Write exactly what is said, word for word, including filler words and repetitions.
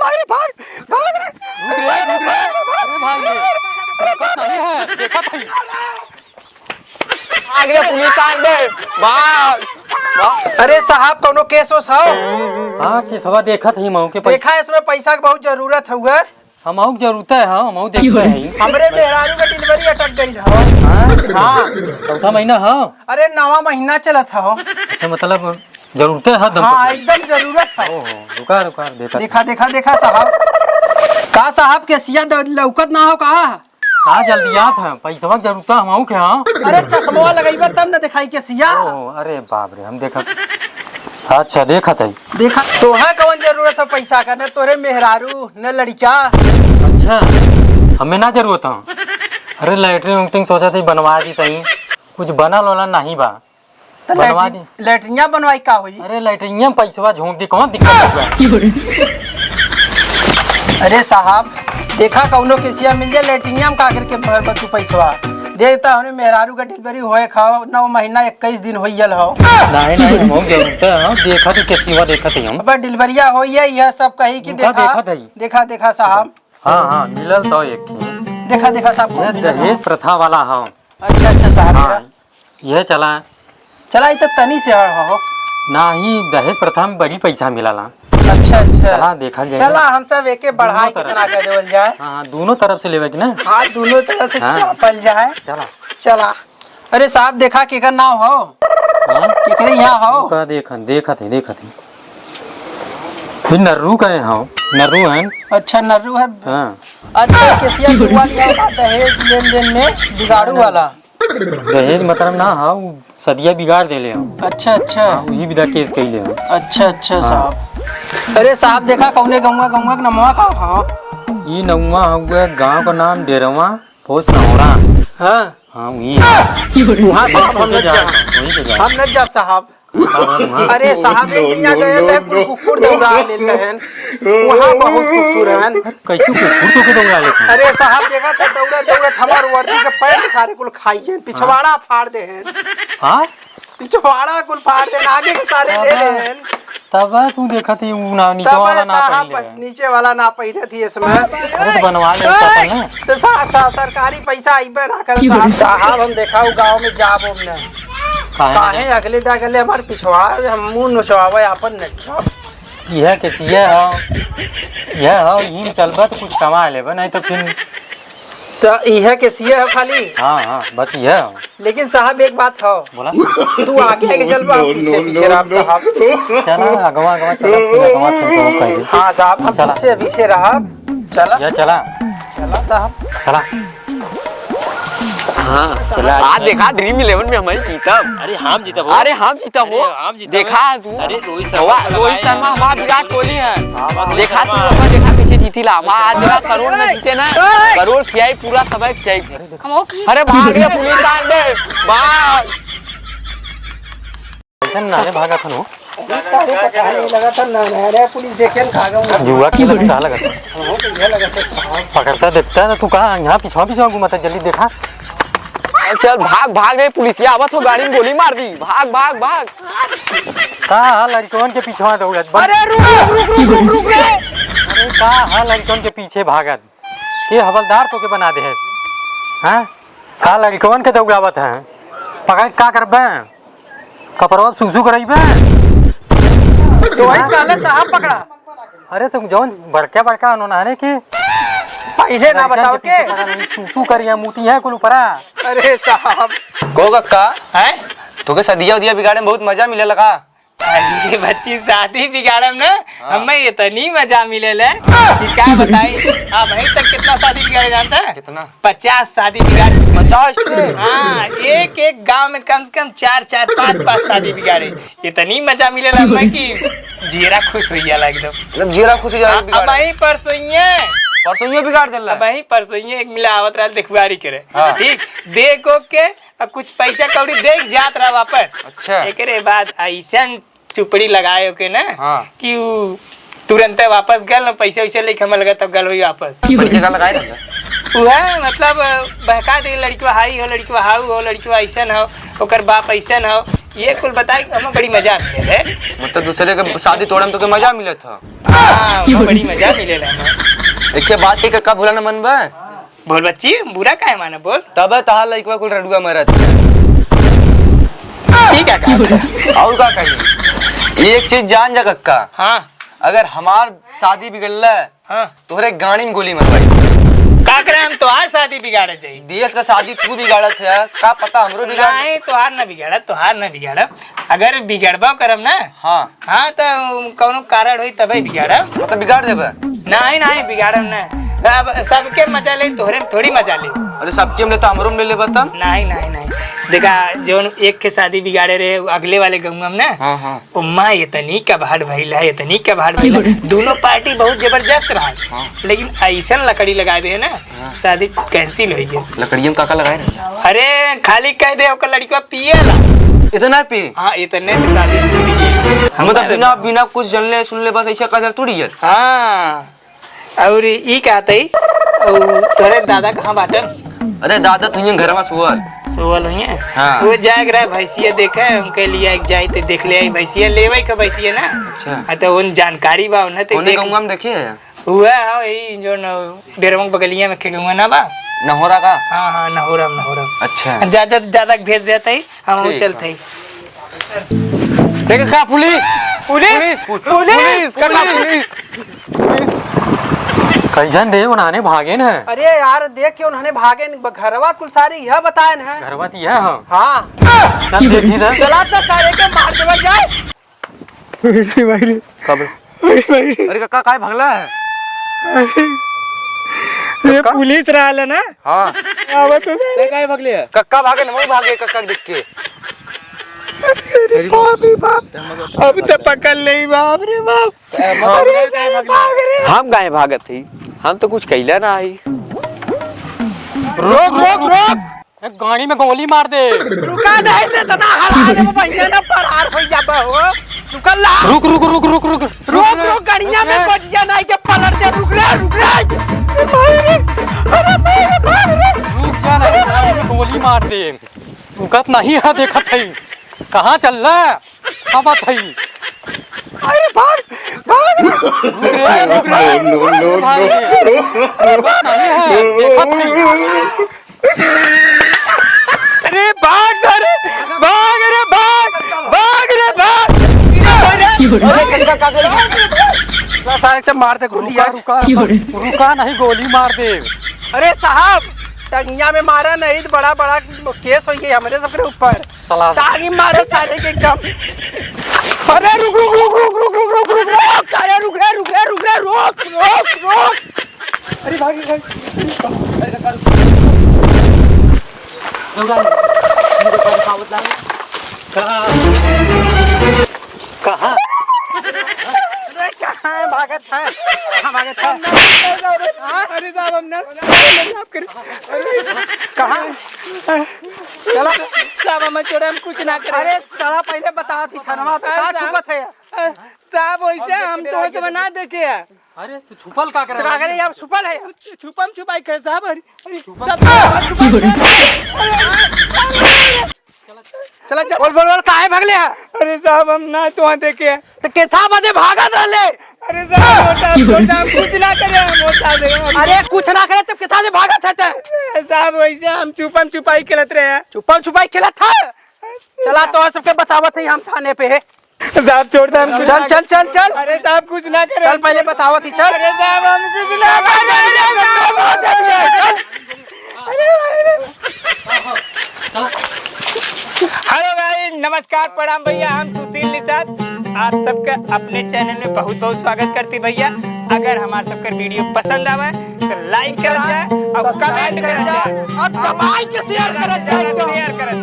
अरे भाग, भाग रे। रुक रे, रुक रे। अरे भाई रे, देखत नहीं है, देखत है। भाग रे पुलिस आ गए, भाग, भाग। अरे साहब, कौनो केस ओस हो? हाँ, केसवा देखत ही, मऊ के पैसा। देखा, इसमें पैसा के बहुत जरूरत हउए। हमहू के जरूरत है, हाँ, हमहू देखते हैं। हमरे मेहरारू का डिलीवरी अटक गई हो। हाँ? हाँ। चौथा महीना हो? अरे, नवा महीना चलत हो। अच्छा, मतलब जरूरत है दम हाँ, पर। एकदम जरूरत है। ओहो, रुका, रुका, देखा। देखा, देखा, देखा साहब। का साहब, केसिया द-, लौकत ना हो का? का जल्दियात है, पैसवा के जरूरत है हमहू के, हाँ। अरे, चश्मवा लगइबा तब न दिखाई केसिया। ओहो, अरे बाप रे, हम देखा। अच्छा, देखत है। देखा, तोहे कौन जरूरत है पैसा का? न तोरे मेहरारू, न लड़का। अच्छा, हमें ना जरूरत है। अरे, लैट्रिन उट्रिन सोचा थी बनवा दी तई, कुछ बनल वाला नहीं बा। तो बनवा लैट्रिन, दी। लैट्रिनिया बनवाई का होई? अरे, लैट्रिनिया में पैसवा झोंक दी, कौन दिक्कत है? अरे साहब, देखा कौनो केसिया मिल जाए, लैट्रिनिया में का करके भर बा तू पैसवा? देता हमने मेहरारू का डिलीवरी होए खाओ, नौ महीना इक्कीस दिन होइयल हो। नहीं, नहीं, हम जरूरत है, हाँ, देखा थी केसिया, देखा थी हम। अब डिलीवरिया होई है, यह सब कही कि उनका देखा, देखा था ही। देखा, देखा साहब। हाँ, हाँ, मिलल तो एक ही। देखा, देखा साहब, ये कौन मिलल दहेज हो? प्रथा वाला हो। अच्छा, अच्छा साहब, हाँ, मेरा। यह चला। चला, ई तो तनी से हड़ हो। नाही, दहेज प्रथा में बड़ी पैसा मिलाला। अच्छा, अच्छा। चला, देखल जाए। चला, हम सब एके बढ़ाई दोनों तरफ। कितना कर देवल जाए। हाँ, हाँ, दोनों तरफ से लेवे के ना। हाँ, दोनों तरफ से हाँ। चापल जाए। चला। चला। अरे साहब, देखा केकर नाव हो? हाँ? केकरे यहाँ हो? का देखन, देखत है, देखत है। फिर नर्रू का यहाँ हो? नर्रू है। अच्छा, नर्रू है। हाँ। अच्छा, केसिया बुआ लिया होगा दहेज लेन देन में बिगाड़ू वाला। दहेज मतलब ना, हाँ, उ सदिया बिगाड़ देले हम। अच्छा, अच्छा। हाँ, वही विधा केस कइले हम। अच्छा, अच्छा, हाँ। साहब। अरे साहब, देखा कौने गौवा, गौवा के नमवा का? हाँ। ई नौवा हउए, गाँव का नाम डेरवा, पोस्ट नहोरा। हाँ। हाँ, वही है। वहाँ साहब हम वहीं पे न जा, जाए, वहीं पे जाए। हम न जाब साहब। हाँ, हाँ, हाँ। अरे साहब, एक दिया गए ले कुल कुकुर दौड़ा ले रहन। वहाँ बहुत कुकुर हन। कैसे कुकुर तो के दौड़ा लेते हैं? अरे साहब, देखा था दौड़त दौड़त हमार वर्दी के पैंट सारे कुल खाई हैं, पिछवाड़ा फाड़ दे हैं। हाँ? पिछवाड़ा कुल फाड़ दे, आगे के सारे ले ले हैं। तब तू देखत ही उ ना, नीचे तब वाला ना साहब पहले बस है। नीचे वाला ना पहिरत ही इसमें। अरे तो बनवा ले, पता ना। तो सा-, सा-, सरकारी पैसा आइबे ना करल साहब। साहब, हम देखा उ गाँव में जाब हम ना। काहे काहे ना? अगले दा गले हमार पिछवाड़ा, हम मुँह नोचवावे आपन नच्छा। इहे केसिया हो, इहे हो, इही में चलबा तो कुछ कमा लेबा, नहीं तो फिर तो इहे केसिया हो खाली? हाँ, हाँ, बस इहे हो। लेकिन साहब, एक बात हो। बोला। तू आगे आगे चलबा, हम पीछे पीछे रहब साहब। चला, अगवा, अगवा चला, फिर अगवा तुम कहो कह दे। हाँ साहब, हम चला। पीछे पीछे रहब। चला। या चला। चला साहब। चला। हाँ, चला। आज देखा Dream Eleven में हम ही जीतब। अरे हम जीतब हो। अरे हम जीतब हो। अरे हम जीतब देखा है। तू। अरे रोहित शर्मा हवा-, तो रोहित लगाए शर्मा हैं। हमारा विराट कोहली है। हाँ, देखा तू, रोहित शर्मा। देखा कैसे जीती ला। हमारा आज देखा करोड़ में जीते ना। करोड़ खियाई, पूरा सबै खियाई। हम ओके। अरे भाग रे पुलिस, भाग रे। भाग। कैसन ना रे भागा था नो? सारे पता नहीं लगा था ना, ना रे पुलिस देखे न खा गया। जुआ खेले में का लगा था? हाँ, तो ये लगा था। पकड़ता देखता ना तू कहाँ यहाँ पीछा पीछा घूमता, जल्दी देखा। चल भाग, भाग रे, पुलिसिया आवत हो, गाड़ी में गोली मार दी। भाग, भाग, भाग। का हाल लड़कवन के पीछे दौड़त? अरे रुक, रुक, रुक, रुक, रुक, रुक रे। अरे का हाल लड़कवन के पीछे भागत? के हवलदार तोके बना देहेस? हाँ? का लड़कवन के दौड़ावत है? पकड़ के का करबे? कपड़वा सूसू करइबे? तो वही कहले साहब पकड़ा। अरे तुम जौन बड़का बड़का अनोनारे के पहिले ना लड़कन बताओ के के? पीछे पड़ा नहीं, सूसू करिया, मूती है कुल ऊपरा। अरे साहब। को कक्का? हैं? तोके सदिया उदिया बिगाड़े में बहुत मजा मिले लगा। अरे बच्ची, शादी बिगाड़म ना, हाँ। हमें इतनी मजा मिलेला कि का बताई। अबहीं तक कितना शादी बिगाड़े जानता है? कितना? पचास शादी बिगाड़ चुके। पचास थे? हाँ, एक एक गांव में कम से कम चार चार पाँच पाँच शादी बिगाड़े। इतनी मजा मिलेला हमें कि जीरा खुश हो जाला एकदम। मतलब जीरा खुश हो जाला हाँ, बिगाड़। अबहीं परसोइये। परसोइये बिगाड़ देला। अबहीं परसोइये एक मिला आवत रहल देखुआरी करे। हाँ। ठीक, देखो के अब कुछ पैसा कौड़ी दे के जात रहा वापस। अच्छा। एकरे बाद ऐसन चुपड़ी लगाए ओके ना हाँ। कि उ तुरंते वापस गल ना, पैसा वैसा लेके हमें लगा तब गल होई वापस। बढ़िया गाना गाए रहता। उहे मतलब बहका दे, लड़कवा हाई हो, लड़कवा हाउ हो, लड़कवा ऐसन हो, ओकर बाप ऐसन हो। ये कुल बताई कि हमें बड़ी मजा मिले है। मतलब दूसरे के शादी तोड़े में तो के मजा मिलत ह। हाँ, हमें बड़ी मजा मिले है। एक बात के का भुला न मन बा? बोल बच्ची, बुरा काहे माने, बोल। तब तहार लइकवा कुल रडुआ मरत। ठीक है, का? और का कही? एक चीज जान जा कक्का। हाँ। अगर हमार शादी बिगड़ला, हाँ। तोहरे गाड़ी में गोली मरवाई। का करे, हम तोहार शादी बिगाड़े जाई? देश का शादी तू बिगाड़त है, का पता हमरो बिगाड़। नहीं, तोहार ना बिगाड़ब, तोहार ना बिगाड़ब। अगर बिगड़बो करब ना, हाँ। हाँ, तो कौनो कारण होई तबे बिगाड़ब। मतलब बिगाड़ देबे? नहीं, नहीं, बिगाड़ब ना। अब सबके मजा ले, तोहरे में थोड़ी मजा ले। अरे सबके में ले तो हमरो में ले लेबा तब। नहीं, नहीं, नहीं। देखा, जौन एक के शादी बिगाड़े रहे, अगले वाले गौवा में ना, हाँ, हाँ। ओ माँ, इतनी कबाड़ भइल है, इतनी कबाड़ भइल है। दोनों पार्टी बहुत जबरदस्त रहा, हाँ। लेकिन ऐसन लकड़ी लगा दे ना, हाँ। शादी cancel होइ गई। लकड़िया में का का लगाए रहे? अरे, खाली कह दे, ओकर लड़िकवा पिएला। इतना पी? हाँ, इतने में शादी टूट गई। मतलब हमारे बिना, बिना कुछ जानले सुनले बस ऐसा कह दे, टूट गई? हाँ। और ई का तई? और तोरे दादा कहाँ बाटन? अरे दादा तो हियाँ घरवा सोवल। सोवल हुइये? हाँ। वो जाए के रहे भैंसिया देखे, उनके लिए एक जाए ते देख ले आई भैंसिया, लेवे के भैंसिया ना। अच्छा। आ तो उन जानकारी बा उन्हें ते कौने देख। गौवा में देखे है? हुआ है, ई जो न, डेरवा के बगलिया में के गौवा ना बा? नहोरा का? हाँ, हाँ, नहोरा में, नहोरा में। अच्छा। जा, जा, दादा के भेज देते ही, हम ठीक चलते है। ही। देख का पुलिस? पुलिस? पुलिस? पुलिस? पुलिस? काका, पुलिस? पुलिस? कैसन रे, उन्हाने भागे न? अरे यार, देख के उन्हाने भागे न, घरवा कुल सारे यह बताए न है। घरवा तो यह है। हाँ। चल देखी सर। चला तो सारे के मार देवा जाए। अरे भाई रे। कब? अरे भाई रे। अरे काका, काहे भगला है? ये काका? पुलिस रहल है ना? हाँ। आवत है। ते काहे भगले है? कक्का भागे न, वही भागे कक्का के देख के। अरे बाप रे बाप, अब तो पकड़ ले बाप रे बाप। अरे सारे भाग रे। हम काहे भागत हई? हम तो कुछ कैला ना हई। रोक, रोक, रोक। एक गाड़ी में गोली मार दे। रुका नहीं दे, तना हरा दे, भैया ना फरार हो जाबा हो। रुकल ला। रुक, रुक, रुक, रुक, रुक। रोक, रुक, गड़िया में अरे। गोजिया नहीं के पलट दे, रुक रे, रुक रे। अरे भाई रे, अरे भाई रे, भाग रे। रुक जा ना, गाड़ी में गोली मार दे। रुकत नहीं है, देखत है। कहाँ चल रहा है? अब बताई। अरे भाग, भाग। रुक रे, रुक रे। No, no, no, no। भाग रे। अरे बात नहीं है, देखत नहीं। अरे भाग सारे, भाग रे, भाग, भाग रे, भाग। अरे, का, का, का, का, सारे तो मार दे गोली रुका, यार। रुका, रुका, रुका नहीं, गोली मार दे। अरे साहब, टंगिया में मारा नहीं तो बड़ा, बड़ा केस हो गया हमारे सबके ऊपर। साला। तागी मारे सारे के एकदम। अरे रुक, रुक, रुक। अरे रुक रे, रुक रे, रुक रे, रुक, रुक। अरे भाग, भाग। कहाँ? अरे कहाँ है? भागत है? कहाँ भागत है? हाँ? अरे साहब, हम ना, माफ करें। अरे कहाँ? चला। साहब, हम छोड़े, हम कुछ ना करें। अरे, चला, पहले बताओ थी, थानवा पे अरे कहाँ साहब, छुपत है? अ, साहब, वैसे हम तो ऐसे ना देखे हैं। अरे, तू छुपल का करे? का करे, यार, छुपल है। छु-, छुपम छुपाई करे, साहब, अरे, अरे, छुपल सब का? छुपल का? चला, चला। बोल, बोल, बोल, काहे भागले है? अरे साहब, हम ना तो वहाँ देखे हैं। तो केथा बजे भागत रहले? अरे साहब, मोटा, मोटा, कुछ ना करे, मोटा दे। अरे कुछ ना करे, तब केथा से भागत है ते? साहब, वैसे हम छुपम छुपाई खेलत रहे हैं। छुपम छुपाई खेलत था? चला, तो सबके बतावत है हम थाने पे है। साहब, छोड़ दे, हम कुछ चल, ना चल, चल, चल। अरे साहब, कुछ ना करे। चल, पहले बतावत ही, चल। अरे साहब, हम कुछ ना करे। Hello guys, नमस्कार, प्रणाम भैया, हम सुशील निषाद, आप सबके अपने channel में बहुत बहुत स्वागत करती भैया। अगर हमार सबके video पसंद आवे तो like करत जाए और subscribe comment करत जाए और दबाई के share करत जाए एकदम। Share करत